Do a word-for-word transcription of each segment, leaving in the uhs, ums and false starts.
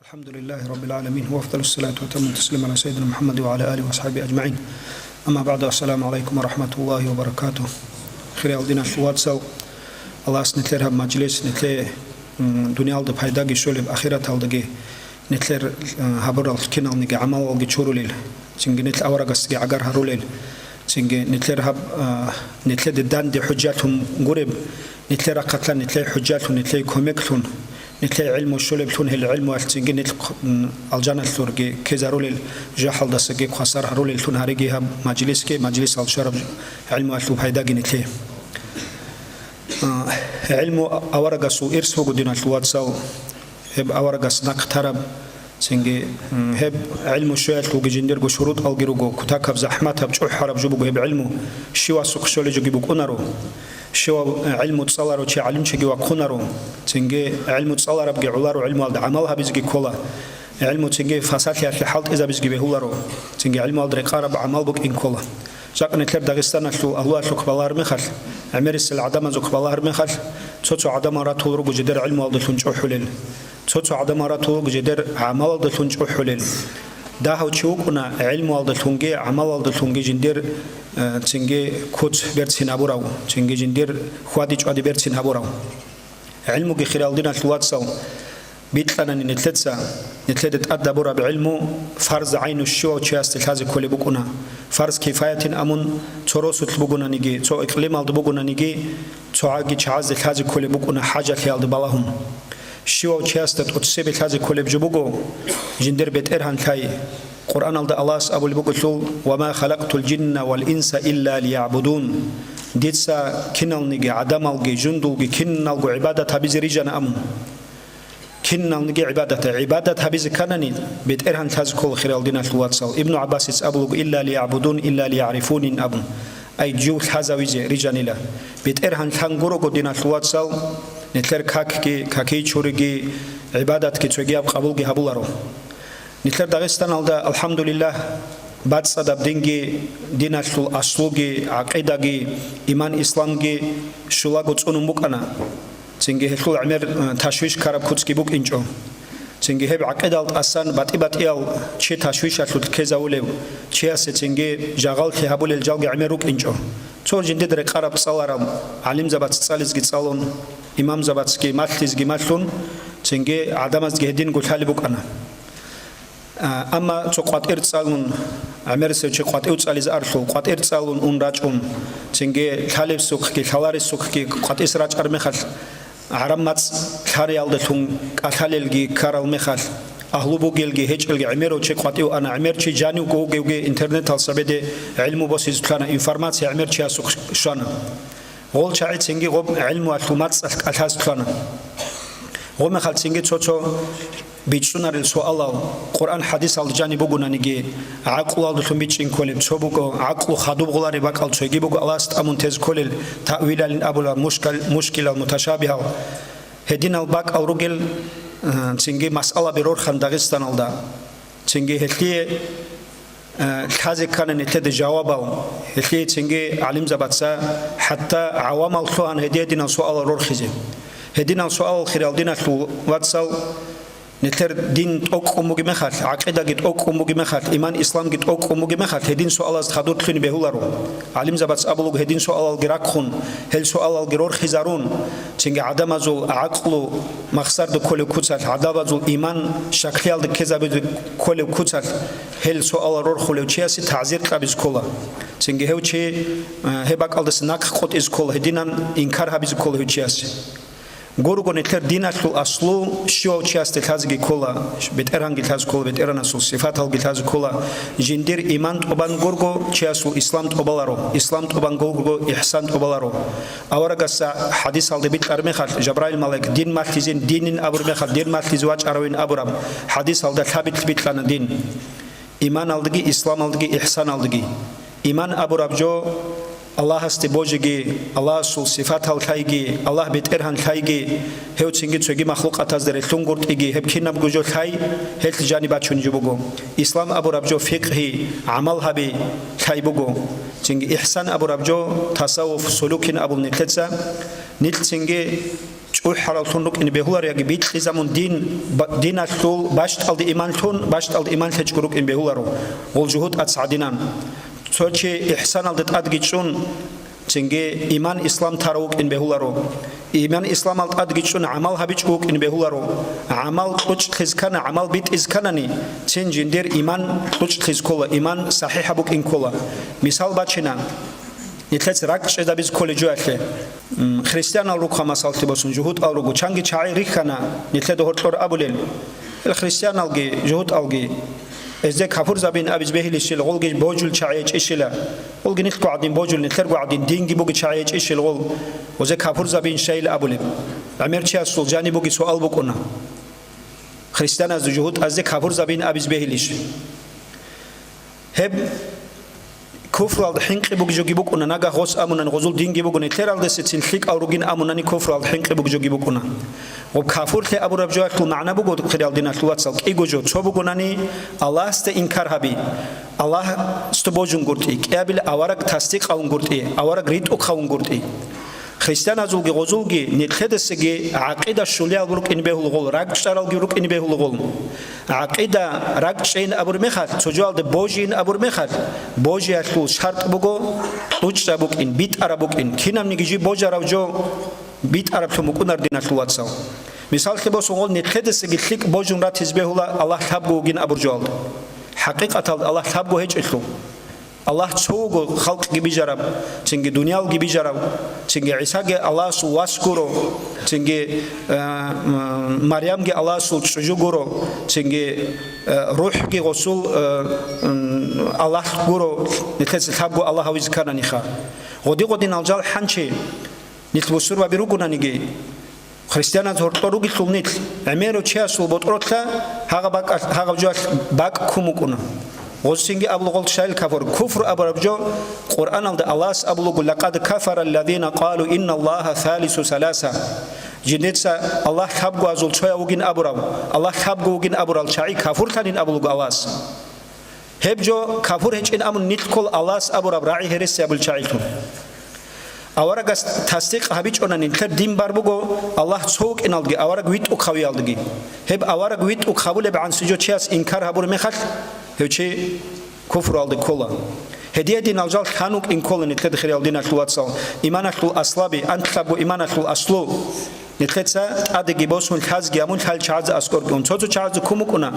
الحمد لله رب العالمين، وأفضل الصلاة وأتم التسليم على سيدنا محمد وعلى آله وأصحابه أجمعين. أما بعد، السلام عليكم ورحمة الله وبركاته. Хириял диналъул вацал, Аллагьас нилъер гьаб мажлис, нилъее, м, дуниялда пайдаги щолеб, ахираталдаги нилъер, э, гьабурал киналниги гӀамалалги чурулел, цинги нилъ аварагасги гӀагар гьарулел, цинги нилъер гьаб, э, нилъеде данде хӀужжалъун гуреб, нилъер рахъалъан нилъее хӀужжалъун, нилъее кумеклъун, нилъее гӀилму щолеблъун, гьел гӀилмуялъ цинги нилъ, м, алжаналъурги ккезарулел, жахӀалдасаги хвасар гьарулеллъун гьариги гьаб мажлисги, мажлисал щвараб гӀилмуялъул пайдаги нилъее. А, гӀилму аварагасул ирс буго, диналъул вацал, гьеб аварагас нахъ тараб, цинги, м, гьеб гӀилму щвеялъулги жиндирго шурутӀалги руго, кутакаб, захӀматаб, чӀухӀараб жо буго гьеб гӀилму, щивасухъ щолеб жоги букӀунаро, щивав, э, гӀилму цӀаларав чи гӀалимчиги вахъунаро, цинги гӀилму цӀаларабги гӀоларо, гӀилмуялда гӀамал гьабизеги ккола, гӀилму цинги фасалъиялъе хӀалтӀизабизеги бегьуларо, цинги гӀилмуялда рекъараб гӀамал букӀин ккола. Жакъа нилъер Дагъистаналъул агьлуялъухъ балагьар мехалъ, гӀемерисел гӀадамазухъ балагьар мехалъ, цо-цо гӀадамал ратул руго жидер гӀилмуялдалъун чӀухӀулел, цо-цо гӀадамал ратул руго жидер гӀамалалдалъун чӀухӀулел. Дагьав чи вукӀуна гӀилмуялдалъунги гӀамалалдалъунги жиндир, э, цинги куц берцин гьабурав, цинги жиндир хьвади-чӀвади берцин гьабурав. ГӀилмуги, хириял диналъул вацал, бикьанани нилъеца, нилъеде тӀад гьабураб гӀилму фарз гӀайну щивав чиясде лъазе кколеб букӀуна. Фарз кифаятин абун, цо росулъ бугонаниги, цо икълималда бугонаниги, цо гьаги чагӀазде лъазе кколеб букӀуна хӀажалъиялда балагьун. Щивав чиясда тӀоцебе лъазе кколеб жо буго, жиндир бетӀергьан лъай. Къуръаналда Аллагьас абулеб бугелъул: «Ва ма халакътул жинна вал инса илля лиягӀбудун». Дица киналниги, гӀадамалги, жундулги киналго гӀибадат гьабизе рижана абун. Киналниги гӀибадат, гӀибадат гьабизе кканани, бетӀергьан лъазе ккола, хириял диналъул вацал. Ибну ГӀаббасица абулеб: «Илля лиягӀбудун, илля лиягӀрифунин», – абун. Ай, жив лъазавизе рижанила. БетӀергьан лъан гурого, диналъул вацал, нилъер какги, какичуриги, гӀибадатги цогияб къабулги гьабуларо. Нилъер Дагъистаналда, алхӀамдулиллагь, бацӀцӀадаб динги, диналъул аслуги, гӀакъидаги, иман-исламги щулаго цӀунун букӀана. Цинги гьелъул гӀемер, э, ташвиш ккараб куцги букӀинчӀо. Цинги гьеб гӀакъидал тӀасан батӀи-батӀиял чи ташвишалъулъ ккезавулев чиясе цинги жагъаллъи гьабулел жалги гӀемер рукӀинчӀо. Цо жиндир рекъараб цӀаларал, гӀалимзабац цӀализги цӀалун, имамзабацги малъизги малъун, цинги гӀадамазги гьединго лъалеб букӀана. А, амма цо къватӀир цӀалун, гӀемерисев чи къватӀив цӀализе арлъул, къватӀир цӀалун ун рачӀун, цинги лъалебсухъги, лъаларесухъги къватӀис рачӀар мехалъ, гӀараб мацӀ лъариялдалъун кӀалъалелги ккарал мехалъ, агьлу бугелги гьечӀелги гӀемерав чи къватӀив ана, гӀемер чи жанивго вугевги интернетал цебеде гӀилму босизе лъана, информация гӀемер чиясухъ щвана. Гъол чагӀи цинги гъоб гӀилмуялъул мацӀалъ кӀалъазе лъана. Гъомехалъ цинги цо-цо бичӀчӀунарел суалал, Къуръан-хӀадисалда жаниб бугонаниги, гӀакълуялдалъун бичӀчӀин кколеб цо буго, гӀакълу хадуб гъолареб бакӀал цоги буго, Аллагьас тӀамун тезе кколел, таъвилалин абулеб мушкал-, мушкилал, муташабигьал. Гьединал бакӀал ругел, э, цинги масъалаби рорхан Дагъистаналда. Цинги гьелъие, э, лъазе ккана нилъеде жавабал, гьелъие цинги гӀалимзабаца, хӀатта гӀавамал лъугьана гьедин-гьединал суалал рорхизе. Гьединал суалал, хириял диналъул вацал, нилъер дин тӀокӀкӀун бугеб мехалъ, гӀакъидаги тӀокӀкӀун бугеб мехалъ, иман-исламги тӀокӀкӀун бугеб мехалъ, гьедин суалазда хадур лъугьине бегьуларо. ГӀалимзабац абулеб гьедин суалалги рахъун, гьел суалалги рорхизарун, цинги гӀадамазул гӀакълу махсарда кколеб куцалъ, гӀадамазул иман щаклъиялда ккезабизе кколеб куцалъ, гьел суалал рорхулев чиясе тагӀзир кьабизе ккола. Цинги гьев чи, э, гьеб бакӀалдаса нахъ къотӀизе ккола, гьединан инкар гьабизе ккола гьев чиясе. Гурого нилъер диналъул аслу щивав чиясде лъазеги ккола, бетӀергьанги лъазе ккола, бетӀергьанасул сифаталги лъазе ккола, жиндир иман тӀубан гурго чиясул ислам тӀубаларо, ислам тӀубан гурго ихсан тӀубаларо. Аварагасда хӀадисалда бикьар мехалъ, Жабраил малаик дин малъизин динин абур мехалъ, дир малъизе вачӀаравин абураб хӀадисалда лъабилъ бикьана дин. Иманалдаги, исламалдаги, ихсаналдаги. Иман абураб жо Аллагьасде божиги, Аллагьасул сифатал лъайги, Аллагь бетӀергьан лъайги, гьев цинги цоги махлукъатазда релълъунгутӀиги, гьеб кинабго жо лъай, гьелъ жаниб бачун жо буго. Ислам абураб жо фикъгьи, гӀамал гьаби лъай буго. Цинги ихсан абураб жо тасаввуф, сулукин абул нилъеца, нилъ цинги ухӀаравлъун рукӀине бегьуларо, яги бикьизабун дин, ба-, диналъул бащтӀалде иман лъун, бащтӀалде иман лъечӀго рукӀине бегьуларо, гъол жугьутӀаца гӀадинан. Цо чи ихсаналде тӀадги чӀун, цинги иман-ислам тарав вукӀине бегьуларо. Иман-исламал тӀадги чӀун гӀамал гьабичӀго вукӀине бегьуларо. ГӀамал кьучӀлъиз ккана, гӀамал битӀиз кканани, цин жиндир иман кьучӀлъиз ккола, иман сахӀихӀаб букӀин ккола. Мисал бачина. Нилъеца ракӀчӀезабизе кколеб жоялъе. М, христианал рухъа масаллъи босун, жугьутӀал руго, чанги чагӀи рихьана, нилъеда гьоркьор абулел. Ил христианалги, жугьутӀалги, гьезде капурзабин абизе бегьилищила, гъолги божул чагӀи гьечӀищила, гъолги нилъго гӀадин божул, нилъерго гӀадин динги буги чагӀи гьечӀищила гъол, гъозе капурзабин щайил абулеб. ГӀемер чиясул жаниб буги суал букӀуна. Христианазда жугьутӀазде капурзабин абизе бегьилищ? Гьеб куфралда хӀинкъи бугеб жоги букӀуна, нагагь гъос амунани гъозул динги буго, нилъералдасацин лъикӀал ругин амунани куфралда хӀинкъи бугеб жоги букӀуна. Гъоб кафурлъи абураб жоялъул магӀна буго, хириял диналъул вацал, кӀиго жо, цо бугонани, Аллагьасда инкар гьаби, Аллагьасда божунгуртӀи, кӀиабил авараг тасдикъ гьавунгуртӀи, авараг ритӀухъ гьавунгуртӀи. Христианазулги гъозулги нилъедасаги гӀакъида щулиял рукӀине бегьула гъол, ракӀчӀаралги рукӀине бегьула гъол. ГӀакъида ракӀчӀейин абур мехалъ, цо жоялда божийин абур мехалъ, божиялъул шартӀ буго кьучӀаб букӀин, битӀараб букӀин. Кинабниги жи божарав жо битӀараблъун букӀунар, диналъул вацал. Мисаллъи босун, гъол нилъедасаги лъикӀ божун ратизе бегьула Аллагь лъабго вугин абур жоялда. ХӀакъикъаталда Аллагь лъабго гьечӀелъул. Аллагь цо вуго халкъги бижараб, цинги дуниялги бижарав, цинги ГӀисаги Аллагьасул вас гуро, цинги, э, м, Марямги Аллагьасул чӀужу гуро, цинги, э, рухӀги гъосул, э, м, Аллагь гуро, нилъеца лъабго Аллагь гьавизе ккананиха. Гъоди-гъодинал жал хӀанчи, нилъ бусурбаби ругонаниги, христианаз гьоркьор ругелъул нилъ, гӀемерав чиясул ботӀролъа гьагъаб бакӀалъ-, гьагъаб жоялъ бакӀ ккун букӀуна. Гъосинги абула гъол чагӀил кафур. Куфр абураб жо Къуръаналда Аллагьас абулаго: «Лакъад кафара аллазина къалу инна Аллагьа салису саласа». Жиндица Аллагь лъабгоазул цояв вугин абурав, Аллагь лъабго вугин абурал чагӀи кафурлъанин абулаго Аллагьас. Гьеб жо кафур гьечӀин абун нилъ ккола Аллагьас абураб рагӀи гьересиябул чагӀилъун. Аварагас тасдикъ гьабичӀони, нилъер дин бар буго Аллагь цо вукӀиналдаги, авараг витӀухъавиялдаги. Гьеб авараг витӀухъ гьабулеб гӀанасеб жо чияс инкар гьабураб мехалъ, гьев чи куфруялде ккола. Гьединал жал лъан вукӀин ккола нилъеда, хириял диналъул вацал, иманалъул аслаби, анлъабго иманалъул аслу. Нилъеца тӀадеги босун, лъазги гьабун, лъал чагӀазе аскӀоркьун. Цо-цо чагӀазе ккун букӀуна.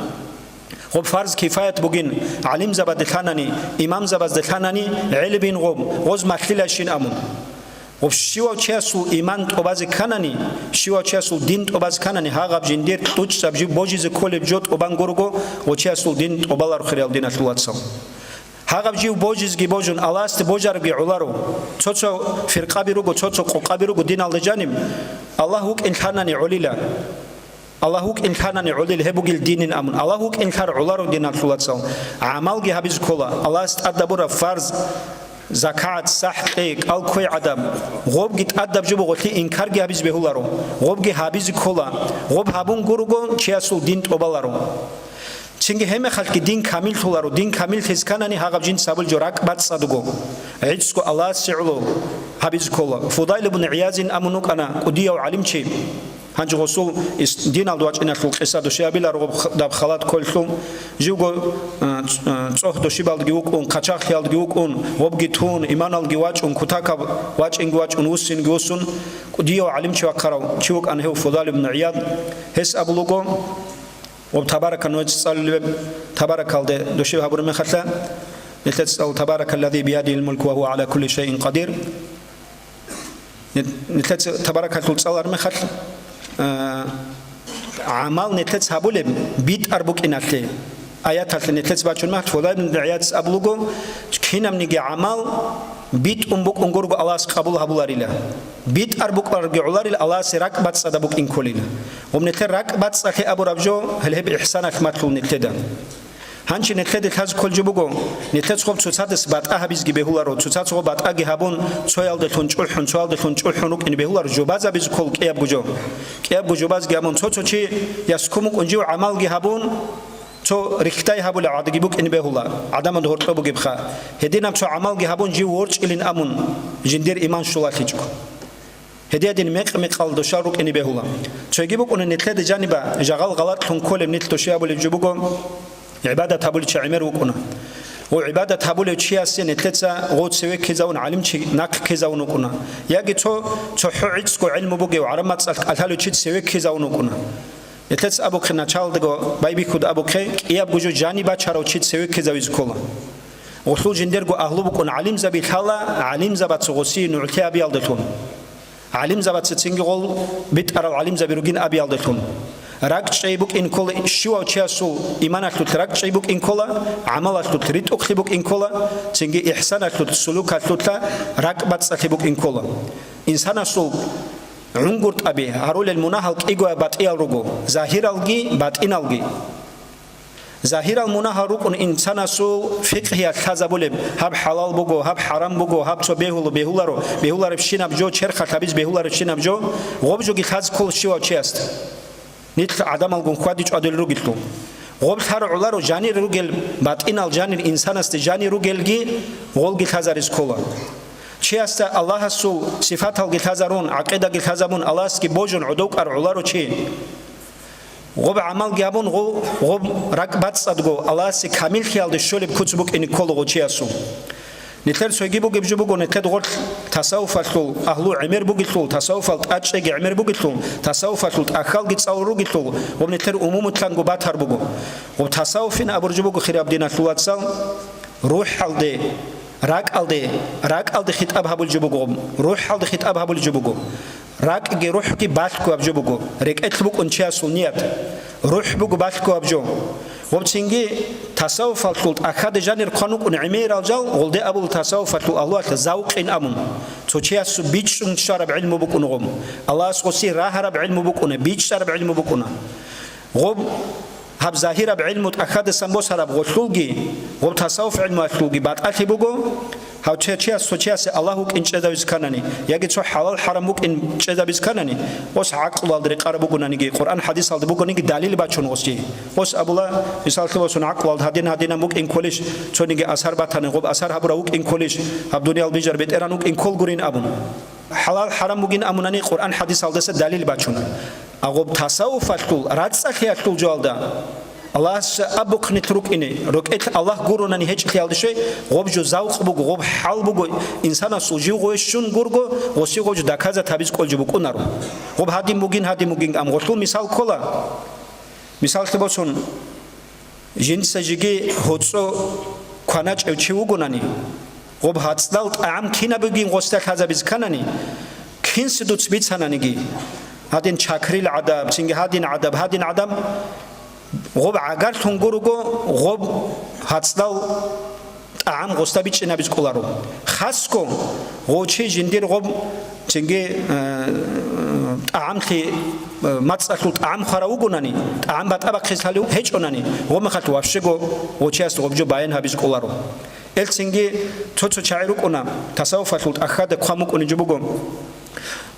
Гъоб фарз кифаят бугин, гӀалимзабазде лъанани, имамзабазде лъанани, гӀелебин гъоб, гъоз малъилайщин абун. Гъоб щивав чиясул иман тӀобазе кканани, щивав чиясул дин тӀобазе кканани, гьагъаб жиндир кьучӀаб жиб божизе кколеб жо тӀубан гурого, гъо чиясул дин тӀобаларо, хириял диналъул вацал. Гьагъаб жив божизги божун, Аллагьасде божарабги гӀоларо. Цо-цо фиркъаби руго, цо-цо къокъаби руго диналда жаниб. Аллагь вукӀин лъанани гӀолила. Аллагь вукӀин лъанани гӀолил, гьеб бугил динин абун. Аллагь вукӀин лъар гӀоларо, диналъул вацал. ГӀамалги гьабизе ккола. Аллагьас тӀадабураб фарз, закагӀат, сахӀ кьей, кӀал кквей гӀадаб. Гъобги тӀадаб жо буго, гъолъи инкарги гьабизе бегьуларо. Гъобги гьабизе ккола. Гъоб гьабун гурого, чиясул дин тӀобаларо. Цинги гьеб мехалъги дин камиллъуларо, дин камиллъизе кканани гьагъаб жинца гьабулеб жо ракӀбацӀцӀадго, гӀицӀго Аллагьасе гӀоло гьабизе ккола. Фудайл ибн ГӀиязин абун вукӀана кӀудияв гӀалимчи. Гьанже гъосул ис-, диналда вачӀиналъул къиса души абиларо, гъоб х-, даб халат кколелъул, живго, а, ц-, а, цӀогь душибалдаги вукӀун, хъачагълъиялдаги вукӀун, гъобги тун, иманалги вачӀун, кутакаб вачӀинги вачӀун, вуссинги вуссун, кӀудияв гӀалимчи вахъарав чи вукӀана гьев Фудайл ибн ГӀияз. Гьес абулуго, Ва табарака нугьеца цӀалулеб, табаракалде дошиб гьабураб мехалъа, нилъеца цӀалу: «Табаракаллази биядигьил мулк ва гьува гӀала кулли шайин къадир». Нил-, нилъеца табаракалъул цӀалар мехалъ, а, гӀамал нилъеца гьабулеб битӀар букӀиналъе. Аяталъе нилъеца бачун мехалъ, Фудайл ибн ГӀияз абулуго, кинабниги гӀамал битӀун букӀун гурого Аллагьас къабул гьабуларила. БитӀар букӀарабги гӀоларил, Аллагьасе ракӀбацӀцӀадаб букӀин кколила. Гъуб нилъер ракӀбацӀцӀалъи абураб жо, гьел гьеб ихсаналъ малъул нилъеда. Гьанчи нилъеде лъазе кколеб жо буго, нилъецаго цоцадас батӀа гьабизги бегьуларо, цоцазго батӀаги гьабун, цоялдалъун чӀухӀун, цоялдалъун чӀухӀун рукӀине бегьуларо, жобазабизе ккол кӀиябго жо. КӀиябго жобазги гьабун, цо-цо чи яскун букӀун жив гӀамалги гьабун, цо рихьдай гьабулев гӀадги букӀине бегьула, гӀадамазда гьоркьоб бугебха. Гьединаб цо гӀамалги гьабун жив ворчӀилин абун, жиндир иман щулалъичӀго. Гьедин мекъ-мекъал душал рукӀине бегьула. Цоги букӀуна нилъеда жаниба жагъал гъалатӀлъун кколеб, нилъ души абулеб жо буго, гӀибадат гьабулев чи гӀемер вукӀуна. Ва гӀибадат гьабулев чиясе нилъеца гъов цеве ккезавун гӀалимчи нахъ ккезавун вукӀуна. Яги цо, цохӀо гӀицӀго гӀилму бугев гӀараб мацӀалъ кӀалъалев чи цеве ккезавун вукӀуна. Нилъеца абухъе началдаго байбихьуда абухъе, кӀиябго жо жаниб бачарав чи цеве ккезавизе ккола. Гъолъул жиндирго агьлу букӀун гӀалимзаби лъала, гӀалимзабаца гъосие нугӀлъи абиялдалъун. ГӀалимзабаца цинги гъол битӀарал гӀалимзаби ругин абиялдалъун. РакӀчӀей букӀин ккола, щивав чиясул иманалъулъ ракӀчӀей букӀин ккола, гӀамалалъулъ ритӀухълъи букӀин ккола, цинги ихсаналъулъ, сулукалъулъа ракӀбацӀцӀалъи букӀин ккола. Инсанасул гӀунгутӀаби гьарулел мунагьал кӀиго батӀиял руго, загьиралги батӀиналги. Загьирал мунагьал рукӀун инсанасул фикъгьиялъ лъазабулеб, гьаб хӀалал буго, гьаб хӀарам буго, гьаб цо бегьула, бегьуларо, бегьуларебщинаб жо, черхалъ гьабиз бегьуларебщинаб жо, гъоб жоги лъазе ккола щивав чиясда. Нилъ гӀадамалгун хьвади-чӀвадулел ругелъул. Гъоб лъаргӀуларо жанир ругел, батӀинал жанир инсанасде жанир ругелги гъолги лъазарис ккола. Чиясда Аллагьасул сифаталги лъазарун, гӀакъидаги лъазабун, Аллагьасги божун гӀодов кӀаргӀуларо чи. Гъоб гӀамалги гьабун, гъо-, гъоб ракӀбацӀцӀадго Аллагьасе камиллъиялде щолеб куц букӀине ккола гъочиясул. Нилъер цойги бугеб жо буго, нилъер гъорлъ тасаввуфалъул агьлу гӀемер бугелъул, тасаввуфал тӀачӀеги гӀемер бугелъул, тасаввуфалъул тӀахьалги цӀалул ругелъул, гъоб нилъер умумулъанго батар буго. Гъоб тасаввуфин абур жо буго, хираб диналъул вацал, рухӀалде, ракӀалде, ракӀалде хитӀаб гьабулеб жо буго гъоб, рухӀалде хитӀаб гьабулеб жо буго. РакӀги рухӀги балъго гьаб жо буго, рекӀелъ букӀун чиясул ният. РухӀ буго балъго гьаб жо. Гъоб цинги тасаввуфалъул тӀахьаде жанир хъван вукӀун гӀемерал жал, гъолде абула тасаввуфалъул агьлуялъ завкъин абун. Цо чиясул бичӀчӀун щвараб гӀилму букӀун гъоб. Аллагьас гъосие рагьараб гӀилму букӀуна, бичӀчӀараб гӀилму букӀуна. Гъоб гьаб загьираб гӀилму тӀахьадасан босараб гъолъулги, гъоб тасаввуф гӀилмуялъулги батӀалъи буго, гьав че-, чияс цо чиясе Аллагь вукӀин чӀезавизе кканани, яги цо хӀалал-хӀарам вукӀин чӀезабизе кканани, гъос гӀакълуялда рекъараб бугонаниги, Къуръан-хадисалда бугониги далил бачун гъосие. Гъос абула, мисаллъи босун, гӀакълуялда гьадин-гьадинан букӀин кколищ, цониги асар батани, гъоб асар гьабурав вукӀин кколищ, гьаб дуниял бижар бетӀеран вукӀин кколгурин абун. ХӀалал-хӀарам бугин абунани Къуръан-хадисалдаса далил бачун. Агъоб тасаввуфалъул, рацӀцӀалъиялъул жоялда Аллагьас абухъ нилъ рукӀине, рокӀелъ Аллагь гуронани гьечӀлъиялде щвей, гъоб жо завкъ буго, гъоб хӀал буго, инсанасул жив гъове щун гурго, гъоси гъоб жо доказать гьабиз кӀолжи букӀунаро. Гъоб гьадин бугин, гьадин бугин, ам гъолъул мисал ккола. Мисаллъи босун, жинца жеги гьоцӀо кваначӀев чи вугонани, гъоб гьацӀдал тӀагӀам кинаб бугин гъосда лъазабиз кканани, кинси дуц бицананиги, гьадин чакрил гӀадаб, цинги гьадин гӀадаб, гьадин гӀадаб, гъоб гӀагарлъун гурого, гъоб гьацӀдал тӀагӀам гъосда бичӀчӀинабиз кӀоларо. Хасго гъов чи жиндир гъоб цинги, э, тӀагӀамлъи, э, мацӀалъул тӀагӀам хварав вугонани, тӀагӀам батӀа бахъизе лъалев гьечӀонани, гъоб мехалъ ващего гъов чияс гъоб жо баян гьабиз кӀоларо. Элцинги цо-цо чагӀи рукӀуна, тасаввуфалъул тӀахьада хъван букӀунеб жо буго.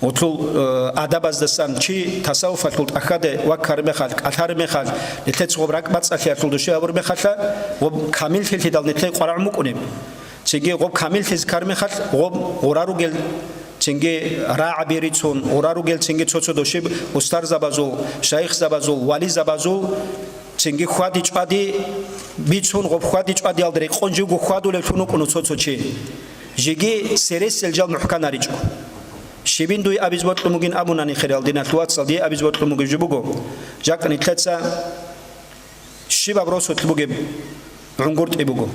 Гъулъул, э, адабаздасан чи тасаввуфалъул тӀахьаде ваккараб мехалъ, кӀалъараб мехалъ, нилъеца гъоб ракӀбацӀцӀалъиялъул души гьабураб мехалъа, гъоб камиллъилъидал нилъее къварагӀун букӀунеб. Цинги гъоб камиллъизе ккараб мехалъ, гъоб гъура ругел цинги рагӀаби рицун, гъура ругел цинги цо-цо души устарзабазул, шайихзабазул, вализабазул, цинги хьвади-чӀвади бицун, гъоб хьвади-чӀвадиялда рекъон живго хьвадулевлъун вукӀуна цо-цо чи. Жеги сересел жал мухӀканаричӀо. Щибин дуе абиз бокьун бугин абунани, хирал диналъул вацал, дие абиз бокьун бугеб жо буго. Жакъа нилъеца щибаб росулъ бугеб гӀунгутӀи буго.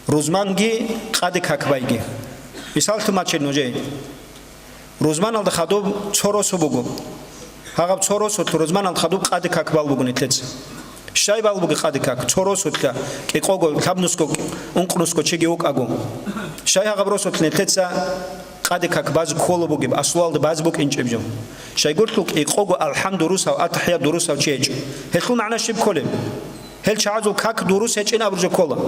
Рузманги къаде как байги. Мисаллъун бачел нужее. Рузманалда хадуб цо росу буго. Гьагъаб цо росулъ рузманалда хадуб къаде как бал буго нилъеца. Щай бал буго къаде как? Цо росулъа кӀикъого, лъабнусго, ункънусго чиги вукӀаго. Щай гьагъаб росулъ нилъеца къаде как баз ккола бугеб, аслуялда баз букӀинчӀеб жо? Щайгурлъул кӀикъого алхӀам дурусав, атахӀият дурусав чи гьечӀо. Гьелъул магӀна щиб кколеб? Гьел чагӀазул как дурус гьечӀин абуржо ккола.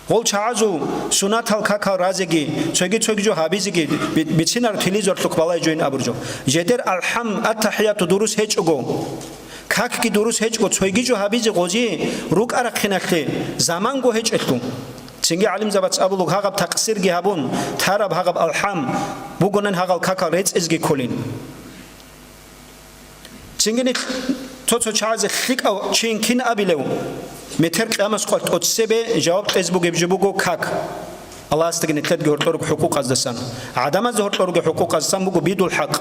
Гъол чагӀазул сунатал какал разеги, цоги-цоги жо гьабизеги би-, бицинар телевизорлъухъ балай жойин абуржо. Жедер алхӀам, аттахӀияту дурус гьечӀого, какги дурус гьечӀого, цойги жо гьабизе гъози рукӀарахъиналъе заманго гьечӀелъул. Цинги гӀалимзабац абулуг гьагъаб такъсирги гьабун, тараб гьагъаб алхӀам бугонан гьагъал какал рецӀизги кколин. Цинги нилъ цо-цо чагӀазе лъикӀав чи кин абилев, метер къиямас къватӀ тӀоцебе жаваб кьез бугеб жо буго как. Аллагьасдаги нилъедаги гьоркьоруг хӀукъукъаздасан, гӀадамазда гьоркьоруги хӀукъукъаздасан буго бидул хӀакъ.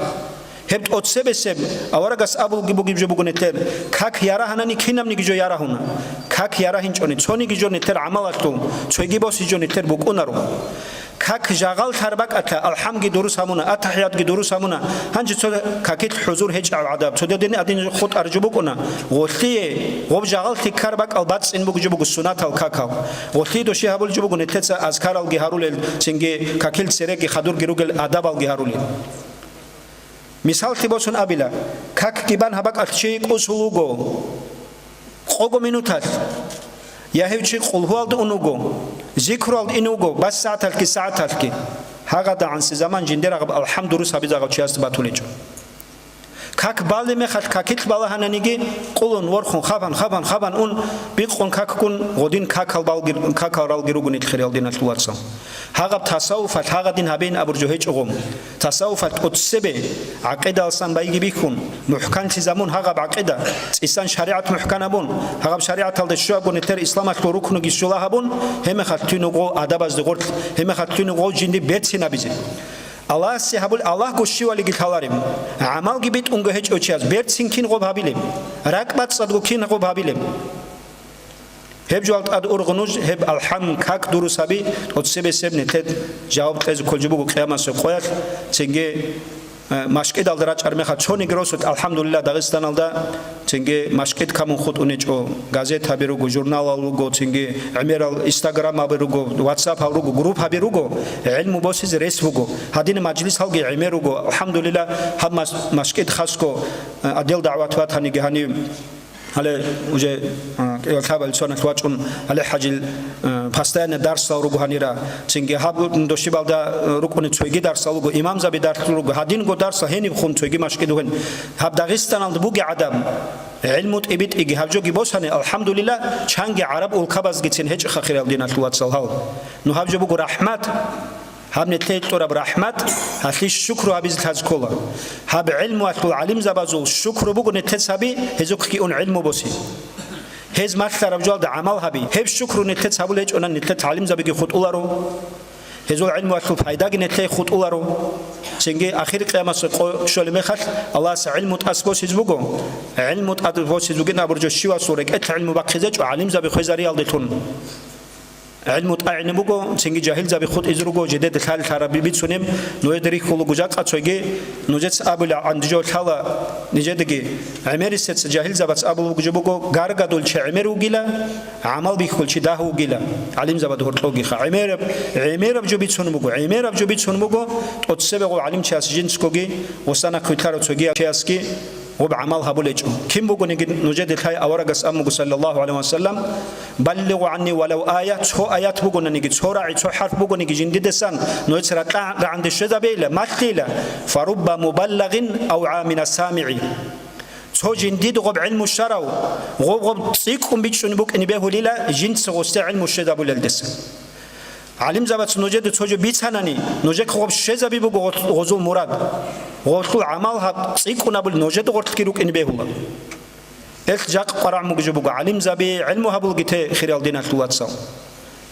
Гьеб тӀоцебесеб аварагас абулги бугеб жо буго нилъер, как ярагьанани кинабниги жо ярагьуна. Как ярагьинчӀони цониги жо нилъер гӀамалалъул, цойги боси жо нилъер букӀунаро. Как жагъал лъарбакӀалъа, алхӀамги дурус гьамуна, атахӀиятги дурус гьамуна, гьанже цо какилъ хӀузур гьечӀав гӀадаб, цо дедин адин хутӀар жо букӀуна, гъолъие, гъоб жагъаллъи ккар бакӀал бацӀцӀин бугеб жо буго сунатал какал. Гъолъие доши гьабулеб жо буго нилъеца азкаралги гьарулел, цинги какил цереги хадурги ругел адабалги гьарулел. Мисаллъи босун абила, какги бан гьаб бакӀалъ чи кӀусул вуго къого минуталъ, я гьев чи къулгьуялда ун вуго, зикруялда ин вуго, бассагӀаталъги сагӀаталъги, гьагъадагӀанси заман жиндирагъаб алхӀам дурус гьабизагъав чиясда батулечӀо. Как балеб мехалъ какилъ балагьананиги, къулун ворхун хабан, хабан, хабан ун, бикъун какгун, гъодин какал балги-, какал ралги ругони хириял диналъул вацал. Гьагъаб тасаввуфалъ гьагъадин гьабейин абуржо гьечӀогъум. Тасаввуфалъ тӀоцебе гӀакъидалсан байги бихьун, мухӀканлъизабун гьагъаб гӀакъида, цӀисан шаригӀат мухӀкан абун, гьагъаб шаригӀаталда щуабго нилъер исламалъул рукнуги щула гьабун, гьебмехалъ туйнугъо адабазде гъорлъ, гьебмехалъ туйнугъо жинди берцинабизе. Аллагьасе гьабул Аллагьго щивалиги лъалареб, гӀамалги битӀунго гьечӀев чияс берцин кин гъоб гьабилеб, ракӀбацӀцӀадго кин гъоб гьабилеб? Гьеб жугьал тӀад ургъ нуж, гьеб алхӀам как дурус гьаби, тӀоцебесеб нилъед жаваб кьезе кколчи буго къиямасеб къоялъ, цинги, э, машкӀидалда рачӀар мехалъ цониги росулъ, алхӀамдулиллагь, Дагъистаналда цинги машкӀид камун хутӀунечӀо, газетаби руго, журналал руго, цинги гӀемерал инстаграмаби руго, ватсапал руго, группаби руго, гӀилму босизе рес буго, гьадинаб мажлисалги гӀемер руго, алхӀамдулиллагь, гьаб мас-, машкӀид хасго, э, отдел дагӀват батаниги гьанив. Гьале уже, а, кӀиялъабал соналъ вачӀун, гьале хӀажил, а, постоянно дарсал руго гьанира. Цинги гьаб дошибалда, а, рукӀуни цойги дарсал руго, имамзаби дарсал руго, гьадинго дарсал гьениб хун цойги машкӀид вугин. Гьаб Дагъистаналда буги гӀадаб, гӀилму тӀибитӀиги гьаб жоги босани, алхӀамдулиллагь, чанги гӀараб улкабазгицин гьечӀеха хирал диналъул вацал гьал. Ну гьаб жо буго рахӀмат. Гьаб нилъее кьураб рахӀмат, гьалъие шукру гьабизе лъазе ккола. Гьаб гӀилмуялъул гӀалимзабазул шукру буго нилъец гьаби, гьезухъги ун гӀилму боси. Гьез малъараб жоялда гӀамал гьаби. Гьеб шукру нилъец гьабулеб гьечӀонан, нилъец гӀалимзабиги хутӀуларо. Гьезул гӀилмуялъул пайдаги нилъее хутӀуларо. Цинги ахир къиямасеб къо щолеб мехалъ, Аллагьас гӀилму тӀас босизе буго. ГӀилму тӀад босизе бугин абуржо щивасул рекӀелъ гӀилму бахъизечӀо гӀалимзаби хвезариялдехун. ГӀилму тӀагӀине буго, цинги жагьилзаби хутӀизе руго, жидеда лъалел лъараби бицунеб, нужеда рихьулего жакъа цойги, нужеца абулеб гӀандиже лъала нижедаги, гӀемерисеца жагьилзабац абулеб жо буго, гаргадул чи гӀемер вугила, гӀамал бихьул чи дагь вугила, гӀалимзабада гьоркьогиха. ГӀемераб, гӀемераб жо бицун буго, гӀемераб жо бицун буго, тӀоцебегъул гӀалимчияс жинцгоги, гъосда нахъвилълъарав цоги чиясги, гъоб гӀамал гьабулечӀо. Кин бугониги нужеде лъай аварагас абун буго, саллаллагьу гӀалайгьи ва саллам, «Баллигъу гӀанни валав ая», цо аят бугонаниги, цо рагӀи, цо хӀарф бугониги жиндидасан нужеца ракьа-, рагӀанде щвезабейила, малъейила, «фарубба мубаллагъин авгӀа мина самигӀи». Цо жиндид гъоб гӀилму щварав, гъоб-гъоб цӀикӀкӀун бичӀчӀун букӀине бегьулила, жинца гъосде гӀилму щвезабулелдаса. ГӀалимзабац нужеда цо жо бицанани, нужехъ гъоб щвезаби буго гъо-, гъозул мурад. Гъолъул гӀамал гьаб цӀикӀкӀун абули нужеда гъорлъги рукӀине бегьула. Гьелъ жакъ къварагӀ мугӀжу буго гӀалимзаби, гӀилму гьабулги те хирал диналъул вацал.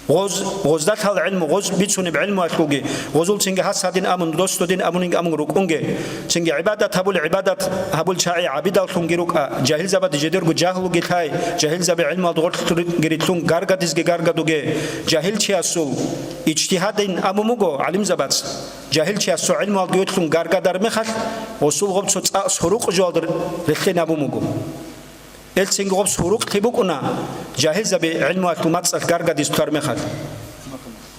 Гъоз, гъозда лъал гӀилму, гъоз бицунеб гӀилмуялъулги, гъозул цинги гьас гьадин абун, дос додин абунин абун рукӀунге, цинги гӀибадат гьабули гӀибадат гьабул чагӀи гӀабидаллъунги рукӀа, жагьилзабаде жедерго жагьлуги лъай, жагьилзаби гӀилмуялда гъорлъги рилълъун гаргадизги гаргадуге, жагьилчиясул ижтигьадин абун буго гӀалимзабац, жагьилчияс цо гӀилмуялдги вилълъун гаргадар мехалъ, гъосул гъоб цо цӀакъ сурукъ жоялда релълъен абун буго. Элцинги гъоб сурукълъи букӀуна, жагьилзаби гӀилмуялъул мацӀалъ гаргадиз тар мехалъ.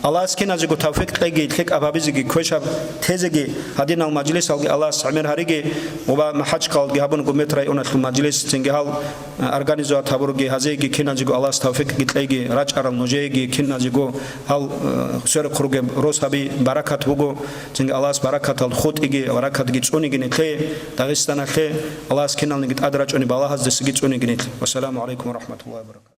Аллагьас киназего тавфикъ кьеги, лъикӀаб гьабизеги, квешаб тезеги, гьадинал мажлисалги Аллагьас гӀемер гьариги, ва МахӀачхъалалдги гьабун Гумет районалъул мажлис, цинги гьал, э, организовать гьабурги, гьазеги киназего Аллагьас тавфикъги кьеги, рачӀарал нужееги киназего гьал, э, сверухъ ругеб рос гьаби баракат буго, цинги Аллагьас баракатал хутӀиги, баракатги цӀуниги нилъее, Дагъистаналъе, Аллагьас киналниги тӀад рачӀуни балагьаздасаги цӀуниги нилъ. Вассаламу гӀалайкум ва рахӀматуллагьи ва баракатугь.